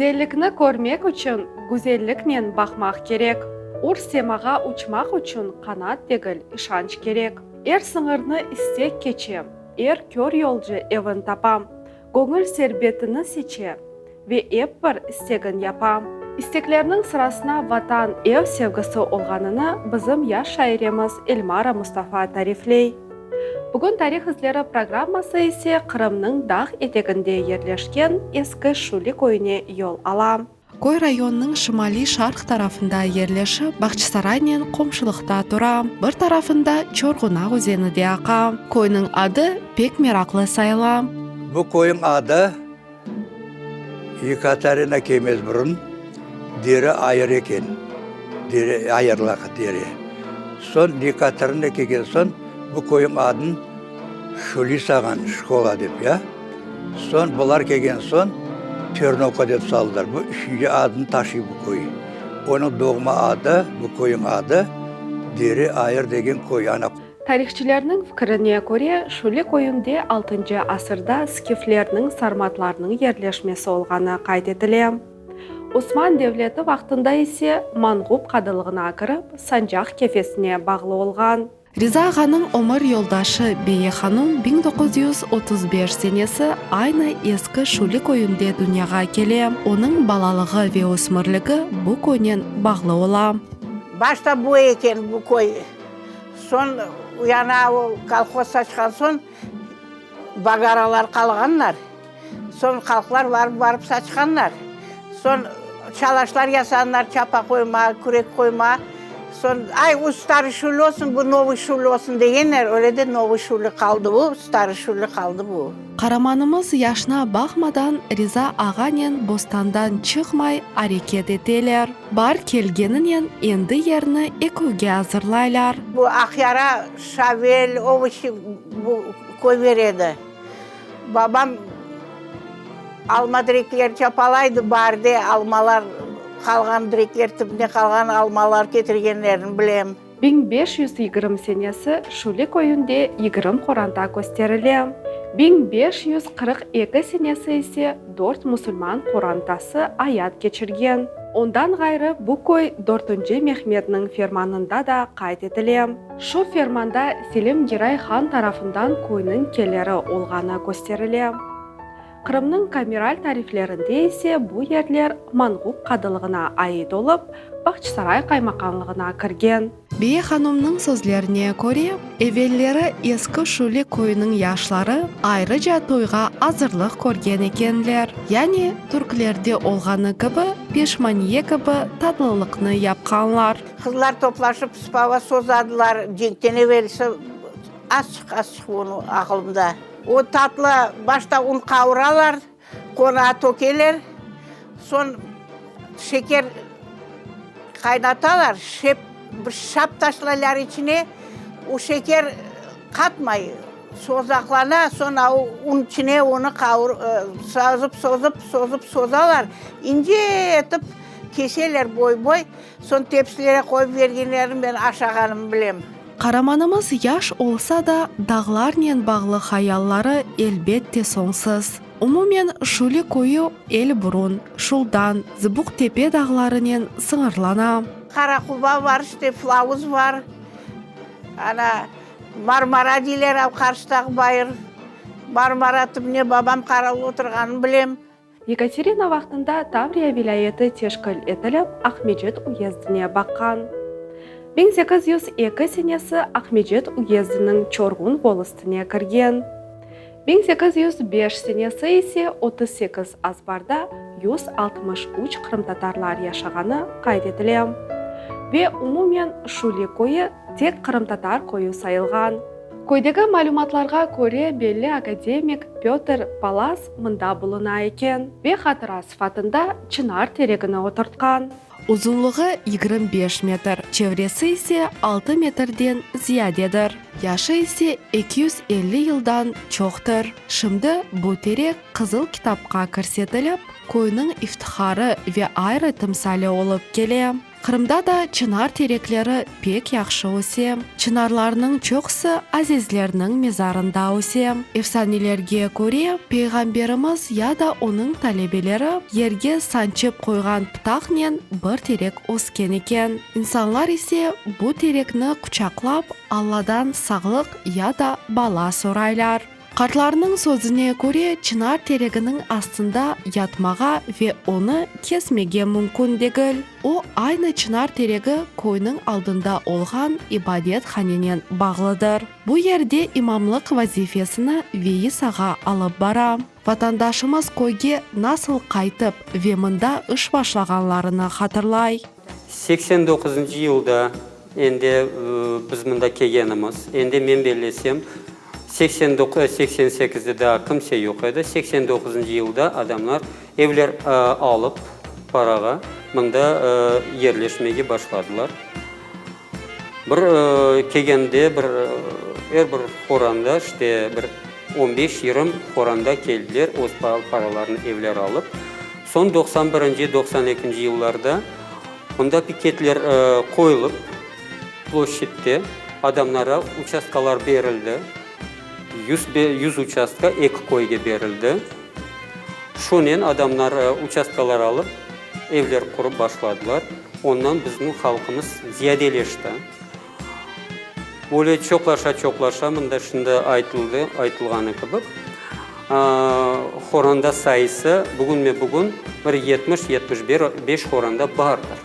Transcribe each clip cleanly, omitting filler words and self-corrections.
Güzellikni körmek içün güzelliknen baqmaq kerek. Ür semağa uçmaq içün qanat degil, işanç kerek. Er sıñırnı istek keçe, er kör yolcu evin tapa, göñül serbetini seçe ve ep bir istegin yapa. İsteklerniñ sırasına Vatan, ev sevgisi olğanını bizim yaş şairemiz Elmara Mustafa tarifley. Bugün Tarih izleri programması ise Qırımnıñ dağ eteginde yerleşken Eski Şüli köyüne yol ala. Köy rayonnıñ şimaliy-şarq tarafında yerleşip, Bağçasaraynen qomşulıqta tura. Bir tarafında Çorğuna özeni de aqa. Köyniñ adı pek meraqlı sayıla. Bu köyniñ adı Yekaterina kelmez burun dere ayır eken, dere, ayırlaq dere. Soñ Yekaterina kelgen soñ bu köyniñ adın Şüli sağan, şkola dep, ya. Soñ bular kelgen soñ Ternovka dep saldılar. Bu üçünci adını taşıy bu köy. Onıñ doğma adı, bu köyniñ adı Dere Ayır degen köy. Ana. Tarihçilerniñ fikirine köre, Şüli köyünde altıncı asırda skiflerniñ, sarmatlarnıñ yerleşmesi olğanı qayd etile. Osman devleti vaqtında ise Manğup qadılığına kirip, sancaq kefesine bağlı olğan. Riza ağanıñ ömür yoldaşı Beye hanum 1935 senesi aynı Eski Şüli köyünde dünyağa kele. Onıñ balalığı ve ösmürligi bu köynen bağlı ola. Başta bu eken bu köy. Soñ uyana o kolhoz saçqan soñ bagaralar qalğanlar. Soñ halqlar barıp-barıp saçqanlar. Soñ çalaşlar yasanlar, çapa qoyma, kürek qoyma. Soñ, ay, o starıy Şüli olsun, bu novıy Şüli olsun degenler, öyle de novıy Şüli qaldı bu, starıy Şüli qaldı bu. Qaramanımız yaşına baqmadan Riza ağanen bostandan çıqmay areket eteler. Baar kelgeninen endi yerni eküvge azırlaylar. Bu Aqyara şavel, ovoşi bu köy edi. Babam alma direkler çapalaydı, baarde almalar qalğan direkler tübünde qalğan almalar ketirgenlerini bilem. 1520 senesi Şüli köyünde 20 qoranta kösterile. 1542 senesi ise dört musulman qorantası ayat keçirgen. Ondan ğayrı bu köy dörtünci Mehmetniñ fermanında da qayd etile. Şu fermanda Selim Giray han tarafından köyniñ keliri olğanı kösterile. Qırımnıñ kameral tariflerinde ise bu yerler Manğup qadılığına ait olıp, Bağçasaray qaymaqanlığına kirgen. Beye hanımnıñ sözlerine köre, evelleri Eski Şüli köyüniñ yaşları ayrıca toyğa azırlıq körgen ekenler, yani türklerde olğanı kibi peşmaniye kibi tatlılıqnı yapqanlar. Qızlar toplaşıp spava sozadılar, cenkten evelsi azçıq, azçıq onı aqılımda. O tatlı başta un qavuralar, qonağa tökeler, soñ şeker qaynatalar, şep, bir şap taşlaylar içine, o şeker qatmay, sozaqlana, soñ a un içine onı qavur, sozıp, sozıp, sozıp sozalar, ince etip keseler boy-boy. Soñ tepsilere qoyıp bergenlerini men aşağanımı bilem. Qaramanımız yaş olsa da, dağlarnen bağlı hayalları elbette soñsız. Umumen, Şüli köyü Elburun, Şuldan, Zıbuq tepe dağlarınen sıñırlana. Qaraquba var, işte, Flavuz var, ana, Marmara deyler, av qarşıdaqı bayır. Marmara tübüne babam qaravul oturğanını bilem. Yekaterina vaqtında Tavriya vilâyeti teşkil etilip, Aqmecit uyezdine baqqan. 1802 senesi Aqmecit uyezdiniñ Çorğun volostine kirgen. 1805 senesi ise 38 azbarda 163 qırımtatarlar yaşağanı qayd etile. Ve umumen Şüli köyü tek qırımtatar köyü sayılğan. Köydeki malümatlarğa köre, belli akademik Pötr Palas mında buluna eken ve hatıra sıfatında çınar teregini oturtqan. Uzunlığı 25 metr, çevresi ise altı metrden ziyadedir. Yaşı ise 250 yıldan çoqtır. Şimdi bu terek Qızıl kitapqa kirsetilip, köyniñ iftiharı ve ayrı timsali olıp kele. Qırımda da çınar terekleri pek yahşı öse. Çınarlarnıñ çoqusı azizlerniñ mezarında öse. Efsanelerge köre, Peyğamberimiz ya da onıñ talebeleri yerge sançıp qoyğan pıtaqnen bir terek ösken eken. İnsanlar ise bu terekni quçaqlap, Alladan sağlıq ya da bala soraylar. Qartlarnıñ sözüne köre, çınar tereginiñ astında yatmağa ve onı kesmege mümkün degil. O, aynı çınar teregi köyniñ aldında olğan ibadethanenen bağlıdır. Bu yerde imamlıq vazifesini Veyis ağa alıp bara. Vatandaşımız köyge nasıl qaytıp ve mında iş başlağanlarını hatırlay. 89-ncı yılda endi biz mında kelgenimiz, endi men bellesem, 88-de daa kimse yoq edi, 89-ncı yılda adamlar evler alıp parağa mında yerleşmege başladılar. Bir kelgende bir er bir qoranda işte bir on beş, yirmi qoranda keldiler öz paralarını evler alıp. Soñ 91-nci, 92-nci yıllarda mında piketler qoyulıp, ploşçidte adamlara uçastkalar berildi, 100 uçastka eki köyge berildi. Şunen adamlar uçastkalar alıp, evler qurıp başladılar. Ondan bizim halqımız ziyadeleşti. Böyle çoqlaşa-çoqlaşa, mında şimdi aytıldı, aytılğanı kibi, horanda sayısı bugünme-bugün bir 70, 75 horanda bardır.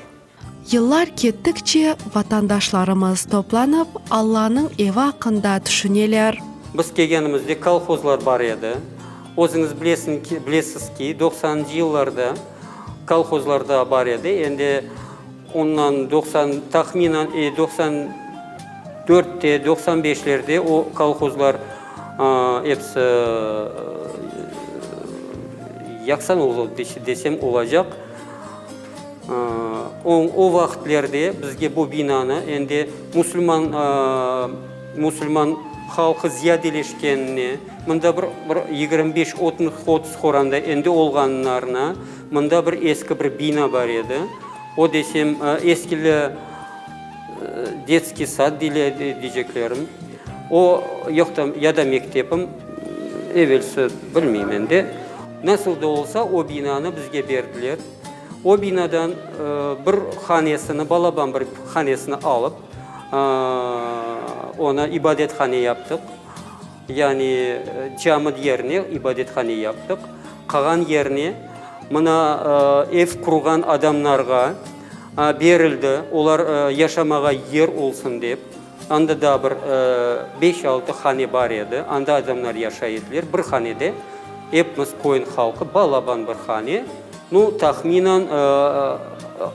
Yıllar kettikçe, vatandaşlarımız toplanıp, Allanıñ evi aqqında tüşüneler. Biz kelgenimizde kolhozlar bar edi. Özüñiz bilesiz ki, doqsanıncı yıllarda kolhozlar da bar edi. Endi ondan 90, tahminan 94-te, 95-lerde o kolhozlar episi yaqsan oldı desem olacaq. O vaqıtlerde bizge bu binanı endi musulman musulman halqı ziyadeleşkenine, mında bir bir 25, 30 qoranda endi olğanlarına, mında bir eski bir bina bar edi. O desem, eskili detskiy sad deyceklerim. O yoq da, ya da mektepim, evelsi bilmeyim endi. Nasıl da olsa, o binanı bizge berdiler. O binadan bir hanesini, balaban bir hanesini alıp, onı ibadethane yaptıq. Yani cami yerine ibadethane yaptıq. Qalğan yerine mına ev qurğan adamlarğa berildi, olar yaşamağa yer olsun dep. Anda daa bir beş-altı hane bar edi, anda adamlar yaşay ediler. Bir hanede epimiz köyün halqı, balaban bir hane, nu, tahminan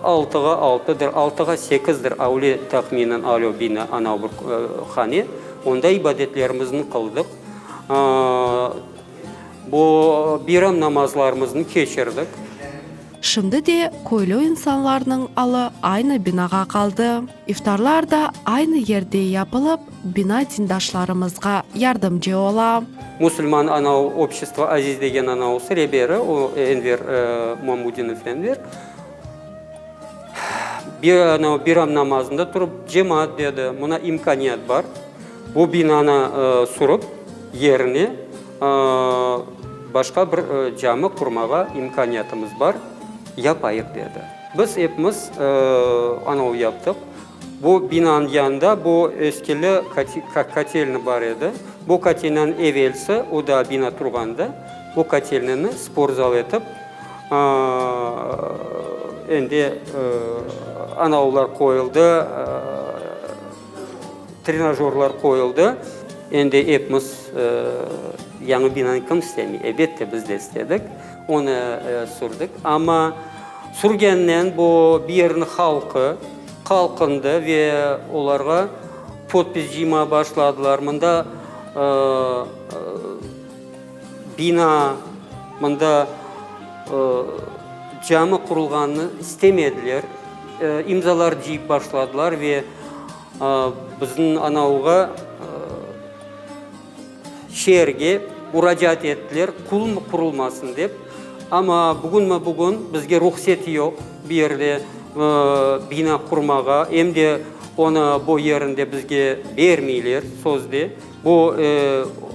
altığa altıdır, altığa sekizdir avle tahminan alo bina, anav bir hane. Onda ibadetlerimizni qıldıq. Bu bayram namazlarımıznı keçirdik. Şimdi de köylü insanlarnıñ alı aynı binağa qaldı. İftarlar da aynı yerde yapılıp, bina dindaşlarımızğa yardımcı ola. Musulman anav obşestvo Aziz degen anavısı reberi, o Enver Mamudinov Enver, bir anav bayram namazında turıp, cemaat dedi, mına imkâniyat bar, bu binanı sürip, yerine başqa bir cami qurmağa imkâniyatımız bar, yapayıq, dedi. Biz epimiz anav yaptıq. Bu binanıñ yanında bu eskili kotelnıy bar edi. Bu kotelnıñ evelsi, o daa bina turğanda, bu kotelnıynı sportzal etip, endi anavlar qoyuldı, Trenajorlar qoyuldı. Endi epimiz yañı binanı kim istemey? Elbette, biz de istedik. Onı sürdik. Amma sürgennen bu bir yerniñ halqı qalqındı ve olarğa podpis cıymağa başladılar. Mında bina, mında cami qurulğanını istemediler. İmzalar cıyıp başladılar ve Bizim anavğa şeerge muracaat ettiler, qurulmasın dep. Amma bugünme-bugün bizge ruhset yoq bu yerde. bina qurmağa, em de onı bu yerinde bizge bermeyler sözde. Bu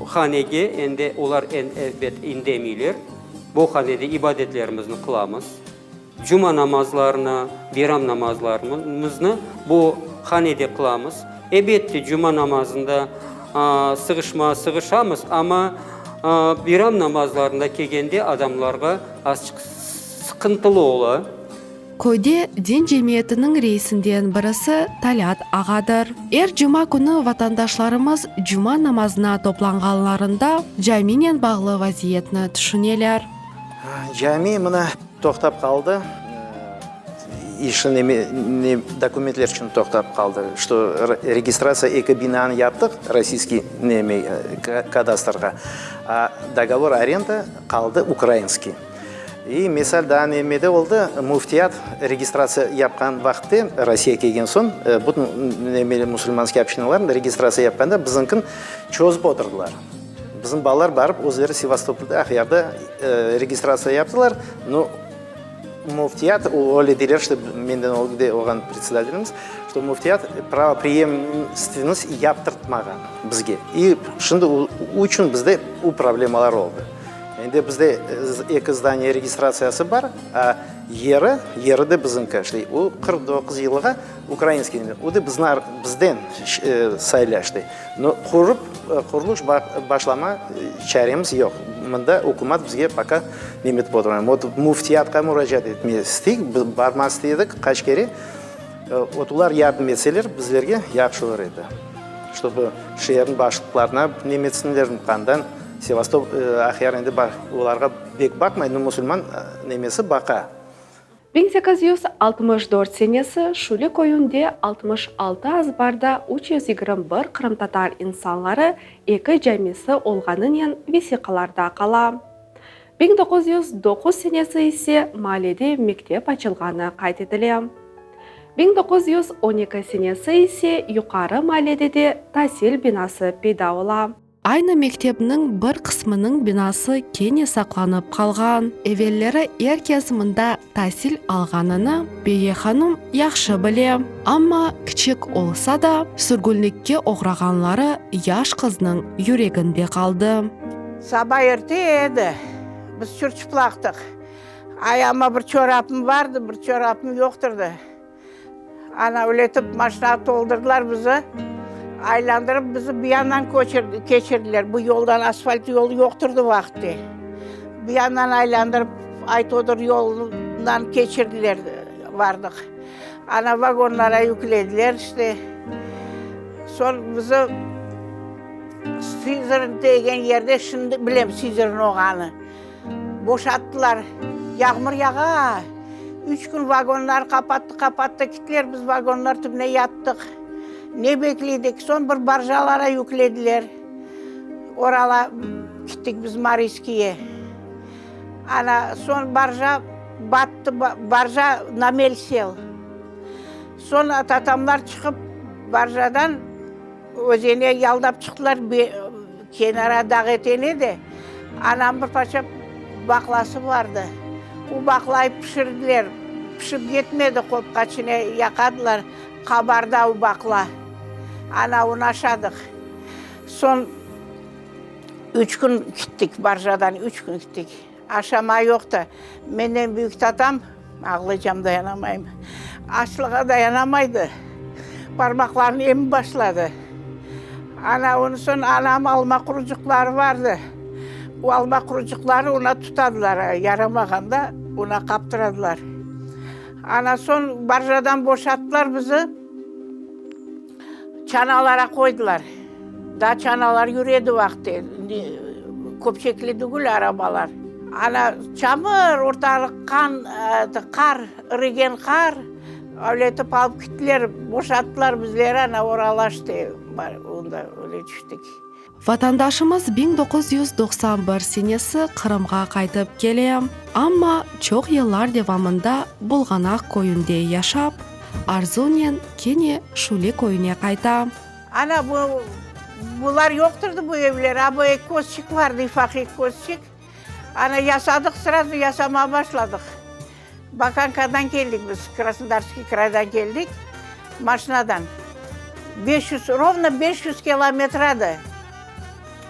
hanege endi olar elbet indemeyler. Bu hanede ibadetlerimizni qılamız. Cuma namazlarını, bayram namazlarımıznı bu hanede qılamız. Ebette, cuma namazında sığışma sığışamız, amma bayram namazlarında kelgende adamlarğa azçıq sıqıntılı ola. Köyde din cemiyetiniñ reisinden birisi Talât ağadır. Er cuma künü vatandaşlarımız cuma namazına toplanğanlarında caminen bağlı vaziyetni tüşüneler. Cami mına toqtap qaldı, işi neme, ne dokumentler içün toqtap qaldı, çto registratsiya eki binanı yaptıq, rossiyskiy neme kadastrğa, a dogovor arenda qaldı ukrainskiy. İ misal daa nemede oldı, müftiyat registratsiya yapqan vaqıtte, Rossiya kelgen soñ, bütün neme musulmanskiy общinalarnı registratsiya yapqanda bizimkin çozıp oturdılar. Bizim balalar barıp özleri Sevastopolda, Aqyarda registratsiya yaptılar, no müftiyat, öyle deyler, şto menden ögde olğan predsedatelimiz, şto müftiyat pravopreyemstvennost yaptırtmağan bizge. İ şimdi o içün bizde o problemalar oldı. Endi bizde eki zdaniye registratsiyası bar, a yeri, yeri de bizimki, işte o 49 yılğa ukrainskiy, o da bizni, bizden sayıla, işte. No, qurıp, qurulış başlama çaremiz yoq. Mında ükümet bizge poka nemetip oturmay. Vot müftiyatqa muracaat etmege isteyik, barmaq istey edik qaç kere. Vot olar yardım etseler, bizlerge yahşı olur edi. Ştobı şeerniñ başlıqlarına nemetsinler, qandan Sevastop, Aqyar endi olarğa bek baqmay, no musulman nemesi baqa. 1864 senesi Şüli köyünde 66 azbarda 321 qırımtatar insanları eki camisi olğanınen vesiqalarda qala. 1909 senesi ise maalede mektep açılğanı qayd etile. 1912 senesi ise yuqarı maalede de tasil binası peyda ola. Aynı mektepniñ bir qısmınıñ binası kene saqlanıp qalğan. Evelleri er kes mında tasil alğanını Beye hanım yahşı bile. Amma kiçik olsa da, sürgünlikke oğrağanları yaş qıznıñ yüreginde qaldı. Saba erte edi. Biz çır-çıplaqtıq. Ayağıma bir çorapım vardı, bir çorapım yoqtırdı. Ana, öyle etip maşinağa toldurdılar bizi, aylandırıp bizi bu yandan keçirdiler. Bu yoldan asfalt yol yoqtırdı vaqıtte. Bu yandan aylandırıp Aytodır yolundan keçirdiler, vardıq. Ana, vagonlara yüklediler işte. Soñ bizi Sizrin degen yerde, şimdi bilem Sizrin olğanı. Boşattılar. Yağmur yağa. Üç kün vagonlar qapattı, qapattı, kittiler, biz vagonlar tübüne yattıq. Ne bekleydik? Soñ bir barjalara yüklediler. Orala kittik biz Mariskiye. Ana, soñ barja battı, barja na mel sel. Soñ tatamlar çıqıp barjadan Özene yaldap çıqtılar, kenara dağ etene de, anam bir parça baqlası bardı. O baqlayı pişirdiler. Pişip yetmedi, qopqa içine yaqadılar, qabardı o baqla. Ana, onı aşadıq. Soñ üç kün kittik barjadan, üç kün kittik. Aşama yoqtı. Menden büyük tatam, ağlaycam, dayanamayım, açlığa dayanamaydı, parmaqlarını emip başladı. Ana, onı soñ anam alma qurucıqları vardı. O alma qurucıqları ona tutadılar, yaramağanda ona qaptıradılar. Ana, soñ barjadan boşattılar bizi, çanalara qoydılar. Daa çanalar yüredi vaqtı, köpçekli tügül arabalar. Ana, çamur, ortalıq qan, qar, irigen qar, öyle etip alıp kettiler, boşattılar bizleri, ana, oralaştı, onda öyle tüştik. Vatandaşımız 1991 senesi Qırımğa qaytıp kele, amma çoq yıllar devamında Bulğanaq köyünde yaşap, arzunen kene Şüli köyüne qayta. Ana, bu, bular yoqtırdı bu evler, a bu eki közçik vardı, ufaq eki közçik. Ana, yasadıq, srazu yasamağa başladıq. Bakankadan keldik biz, Krasnodarskiy kraydan keldik maşinadan. 500, rovno 500 kilometradı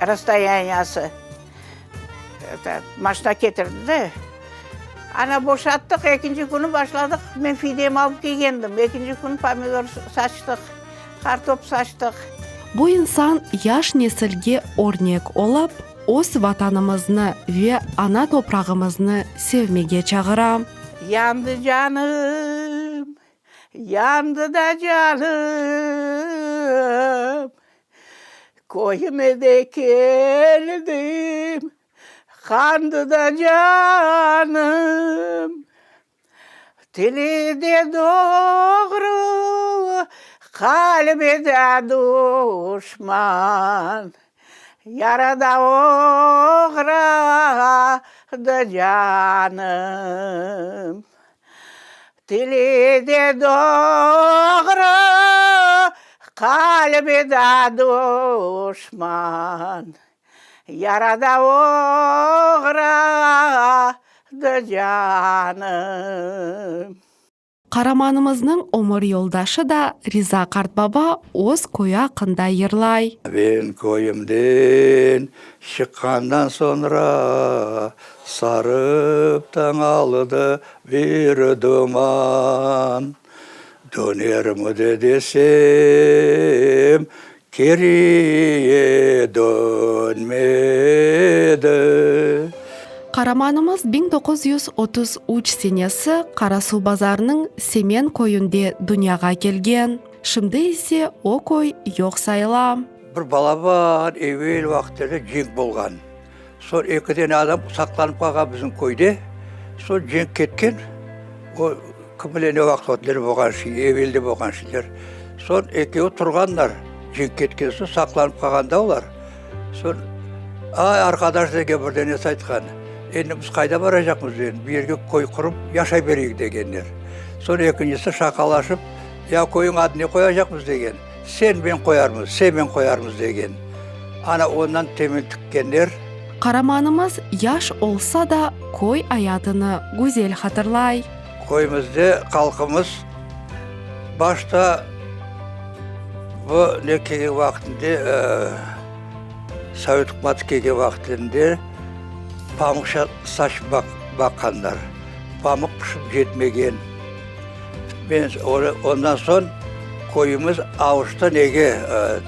rasstoyaniyası. Это, maşina ketirdi de. Ana boşattıq, ekinci künü başladıq, men fidemi alıp kelgendim, ekinci künü pomidor saçtıq, qartop saçtıq. Bu insan yaş nesilge örnek olıp, öz Vatanımıznı ve ana toprağımıznı sevmege çağıra. Yandı canım, yandı da canım, Köyüme de keldim, qandı da canım. Tili de doğru, qalbi de duşman, Yara da oğradı canım. Tili de doğru, qalbi de duşman, Yara da oğradı canım. Qaramanımıznıñ ömür yoldaşı da Riza qartbaba öz köyü aqqında yırlay. Men köyümden çıqqandan soñra, Sarıp tañ aldı bir duman. Dönermi de desem, Keriye dönmedi. Qaramanımız 1933 senesi Qarasuvbazarnıñ Semen köyünde dünyağa kelgen. Şimdi ise o köy yoq sayıla. Bir balaban evel vaqıtlarda cenk bolğan. Soñ eki dene adam saqlanıp qalğan bizim köyde. Soñ cenk ketken. O, kim bile ne vaqıtlar bolğan şey, evelde bolğan şeyler. Soñ ekevi turğanlar. Cenk ketken soñ saqlanıp qalğan da olar. Soñ, ay, arqadaş degen bir denesi aytqan, endi biz qayda baracaqmız endi, bu yerge köy qurıp yaşay bereyik degenler. Soñ ekincisi şaqalaşıp, ya köyüñ adını ne qoyacaqmız degen. Sen men qoyarmız, sen men qoyarmız degen. Ana ondan temel tikkenler. Qaramanımız yaş olsa da, köy ayatını güzel hatırlay. Köyümizde halqımız başta bu ne kelgen vaqtında, Sovet ükümatı kelgen vaqtında pamuq saçıp baqqanlar. Pamuq pişip yetmegen. Ondan soñ köyümiz avuştı nege,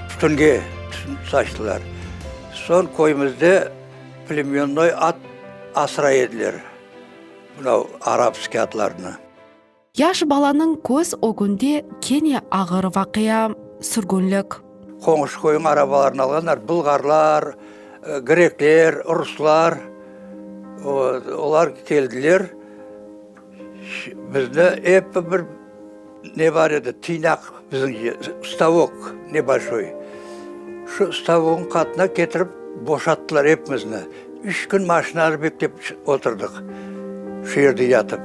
tütünge, tütün saçtılar. Soñ köyümizde plemennıy at asray ediler, mınau arabskiy atlarnı. Yaş balanıñ köz ögünde kene ağır vaqia, sürgünlik. Qoñşı köyüñ arabalarını alğanlar, bulğarlar, grekler, ruslar, olar keldiler. Bizni eppi bir ne bar edi, tıynaq bizim stavok nebolşoy. Şu stavoknıñ qatına ketirip boşattılar epimizni. Üç kün maşinanı beklep oturdıq, şu yerde yatıp.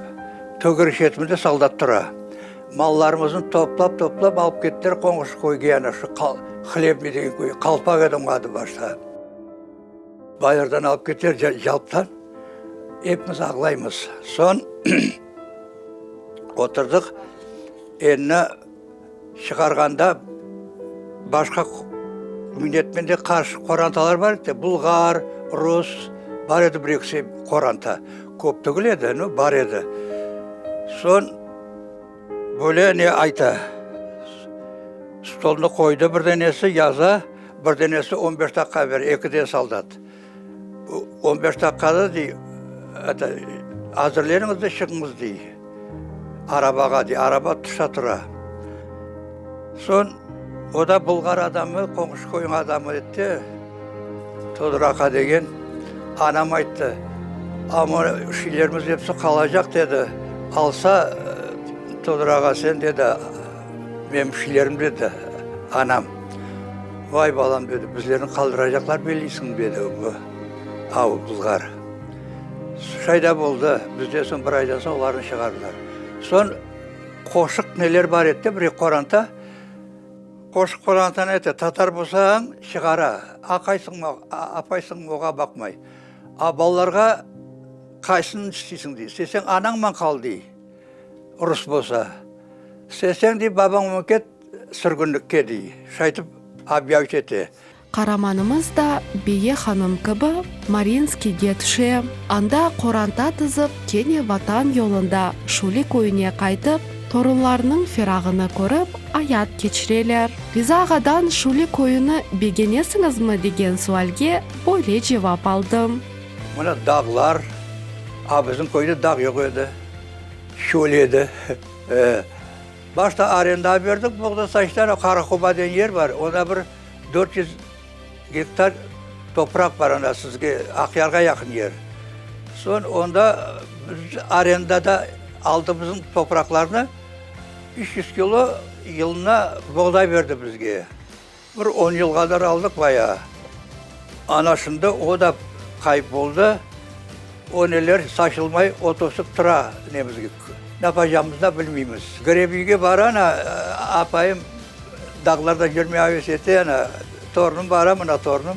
Tögerek-şetimizde soldat tura. Mallarımıznı toplap-toplap alıp kettiler qoñşı köyge, ana şu Hlebnıy degen köy, Qalpaq edi onıñ adı başta. Bayırdan alıp kettiler, Yalptan. Epimiz ağlaymız. Soñ oturdıq, endi çıqarğanda başqa milletmen de qarşı qorantalar bar edi, bulğar, rus, bar edi bir ekisi qoranta. Köp tügül edi, no, bar edi. Soñ böyle ne ayta, stolnı qoydı bir denesi, yaza, bir denesi on beş daqqa bere, ekiden soldat. On beş daqqada dey, eto, azırleniñiz de çıqıñız dey, arabağa dey, araba tışta tura. Soñ o da bulğar adamı, qoñşı köyniñ adamı edi de, Todor aqa degen, anam ayttı, amma şeylerimiz episi qalacaq dedi, alsa, Todor ağa sen dedi, menim şeylerim dedi, anam. Vay, balam, dedi, bizlerni qaldıracaqlar belleysiñ, dedi bu av bulğar. Şay da boldı, bizden soñ bir aydan soñ olarnı çıqardılar. Soñ qoşıq neler bar edi de, bir eki qoranta, qoşıq qorantanı ete, tatar bolsañ, çıqara, aqaysıñmı, apaysıñmı oğa baqmay. A balalarğa qaysını isteysiñ, dey, isteseñ anañman qal, dey. Rus bolsa. İsteseñ, dey, babañman ket sürgünlikke, dey. Şaytip obyavit ete. Qaramanımız da Beye hanım kibi Mariinskiyge tüşe. Anda qoranta tizip, kene Vatan yolunda Şuli köyüne qaytıp, torunlarınıñ ferağını körip, ayat keçireler. Riza ağadan Şuli köyüni begenesiñizmi degen sualge böyle cevap aldım. Mına dağlar, a bizim köyde dağ yoq edi, çöl edi. Başta arendağa berdik, Boğdasaçta Qara-Qoba degen yer bar, onda bir 400 gektar topraq bar anda sizge, Aqyarğa yaqın yer. Soñ onda biz arendada aldı bizim topraqlarnı, 300 kilo yılına boğday berdi bizge. Bir on yıl qadar aldıq bayağı. Ana şimdi o da qayıp boldı. O neler saçılmay, ot ösip tura nemizge. Napacağımıznı da bilmeymiz. Grebiyge bara ana, apayım dağlarda yürmege aves ete ana, torunım bara, mına torunım.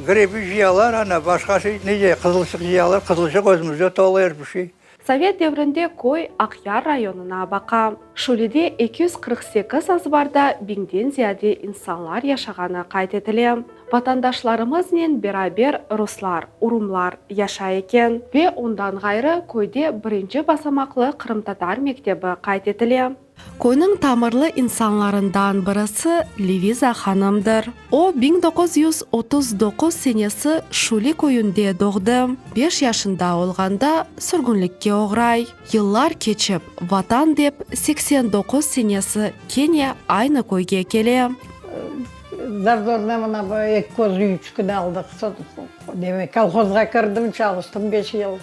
Grebi cıyalar ana, başqa şey nece, qızılçıq cıyalar, qızılçıq özümizde tolu er bir şey. Sovet devrinde köy Aqyar rayonına baqa. Şulide 248 azbarda biñden ziyade insanlar yaşağanı qayd etile. Vatandaşlarımıznen beraber ruslar, urumlar yaşay eken. Ve ondan ğayrı köyde birinci basamaqlı qırımtatar mektebi qayd etile. Köyniñ tamırlı insanlarından birisi Leviza hanımdır. O, 1939 senesi Şuli köyünde doğdı. Beş yaşında olğanda sürgünlikke oğray. Yıllar keçip, Vatan dep, 89 senesi kene aynı köyge kele. Zar-zornen mına bu eki köz üyçükni aldıq. Soñ, demek, kolhozğa kirdim, çalıştım beş yıl.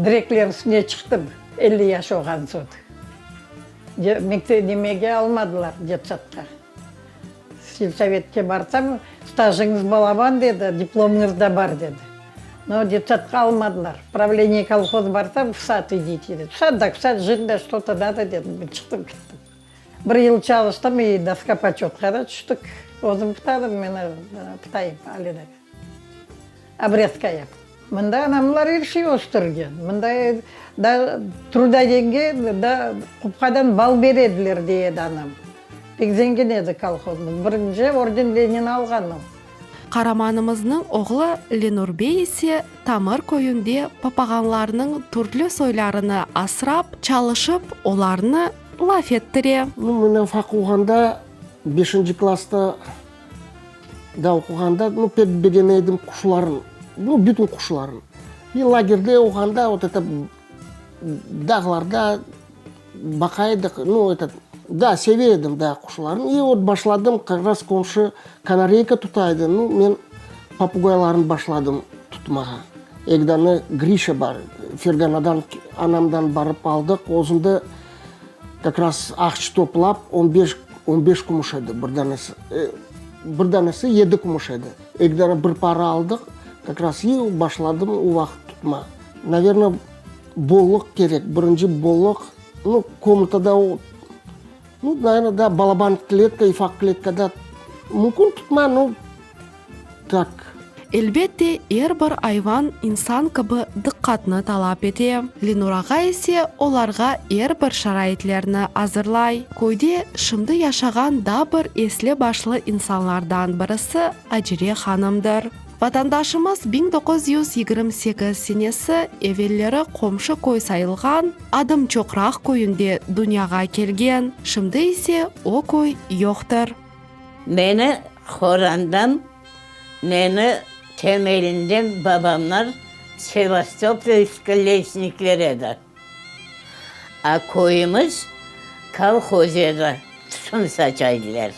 Direkler üstüne çıqtım, 50 yaş olğan soñ. Nemege almadılar, detsadqa. Selsovetke barsam, stajıñız balaban dedi, diplomıñız da bar dedi. No, detsadqa almadılar. Pravleniye kolhoz barsam, v sad idite dedi. V sad da v sad, jit da çto-to nado dedim, men çıqtım kettim. Bir yıl çalıştım, i doska početqa da tüştik. Özüm pıtadım, men pıtayım ale de. Obrezka yaptım. Mında anamlar er şey östürgen. Mında da trudodenge da qupqadan bal bere ediler, dey edi anam. Pek zengin edi kolhozımız. Birinci orden Lenin alğan o. Qaramanımıznıñ oğlu Lenur bey ise Tamır köyünde papağanlarnıñ türlü soylarını asrap, çalışıp, olarnı laf ettire. Nu, men ufaq olğanda, beşinci klassta Da oquğanda, nu, pek begene edim quşlarnı, nu, bütün quşlarnı. I lagerde oğanda, vot eto, dağlarda baqa edik, nu, eto, da, seve edim, da, quşlarnı. I vot başladım, kak raz qomşu kanareyka tuta edi, nu, men popugaylarnı başladım tutmağa. Eki dane Grişa bar edi, Ferganadan anamdan barıp aldıq, özünde Kak raz aqça toplap, on beş, on beş kumuş edi bir danesi. Bir danesi yedi kumuş edi. Eki dane bir para aldıq, kak raz i başladım o vaqıt tutma. Naverno, bollıq kerek, birinci bollıq, nu, komnatada o, nu, naverno, da, balaban kletka, ifaq kletkada mümkün tutma, nu, Tak. Elbette, er bir ayvan insan kibi diqqatnı talap ete. Lenur ağa ise olarğa er bir şaraitlerni azırlay. Köyde şimdi yaşağan daa bir esli-başlı insanlardan birisi Acire hanımdır. Vatandaşımız 1928 senesi evelleri qomşu köy sayılğan Adım-Çoqraq köyünde dünyağa kelgen, şimdi ise o köy yoqtır. Meni qorandam, meni temelinden babamlar Sevastopolskiy lesnikler edi. A köyümiz kolhoz edi, tütün saça ediler.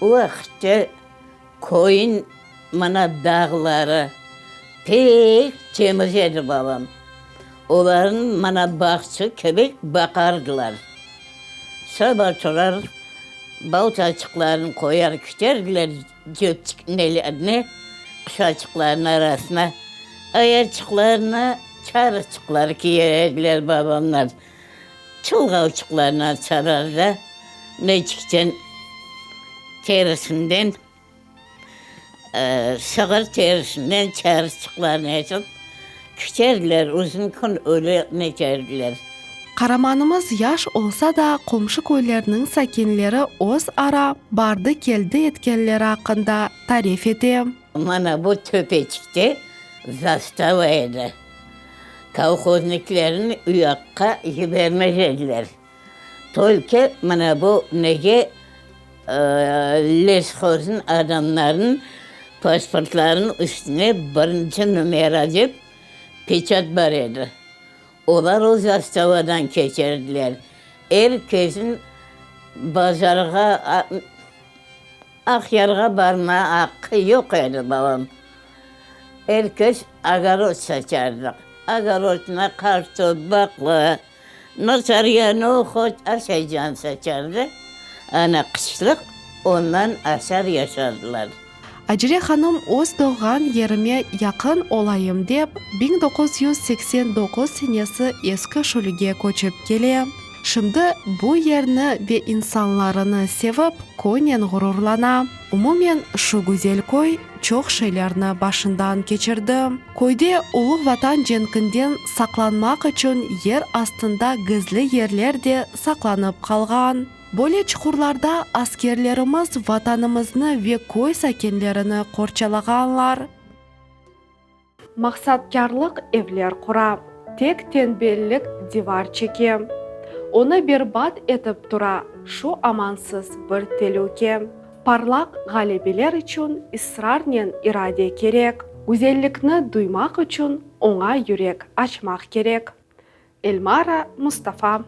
O vaqıtte köyün mına dağları pek temiz edi babam. Olarnı mına bağçı kibi baqardılar. Saba turar, baltaçıqlarını qoyar kiterdiler cöpçük nelerine, quşaçıqlarnıñ arasına, ayaqçıqlarına çarıqçıqlar kiyer ediler babamlar. Çılğalçıqlarına sarar da, neçikten terisinden. Sığır terisinden çarıqçıqlarnı etip, küterdiler, uzun kün öyle neterdiler. Qaramanımız yaş olsa da, qomşu köylerniñ sakinleri öz ara bardı-keldi etkenleri aqqında tarif ete. Mana bu töpeçikte zastava edi. Kolhozniklerni uyaqqa yibermez ediler. Tolko mına bu nege leshozın adamlarnıñ pasportlarınıñ üstüne birinci numera dep peçat bar edi. Olar o zastavadan keçerdiler. Er kesin bazarğa, Aqyarğa barma aqqı yoq edi, babam. Er kes ogorod saçardıq. Ogorodına qartop, baqla, nosarya, nohut, aşaycan saçardı. Ana qışlıq ondan aşar yaşardılar. Acire hanım öz doğğan yerime yaqın olayım dep, 1989 senesi Eski Şülüge köçip kele. Şimdi bu yerni ve insanlarını sevip, köynen ğururlana. Umumen, şu güzel köy çoq şeylerni başından keçirdi. Köyde Ulu Vatan cenkinden saqlanmaq içün yer astında gizli yerler de saqlanıp qalğan. Böyle çuqurlarda askerlerimiz Vatanımıznı ve köy sakinlerini qorçalağanlar. Maqsatkârlıq evler qura, tek tenbellik divar çeke. Onı berbat etip tura şu amansız bir telüke. Parlaq ğalebeler içün israrnen irade kerek. Güzellikni duymaq içün oña yürek açmaq kerek. Elmara Mustafa.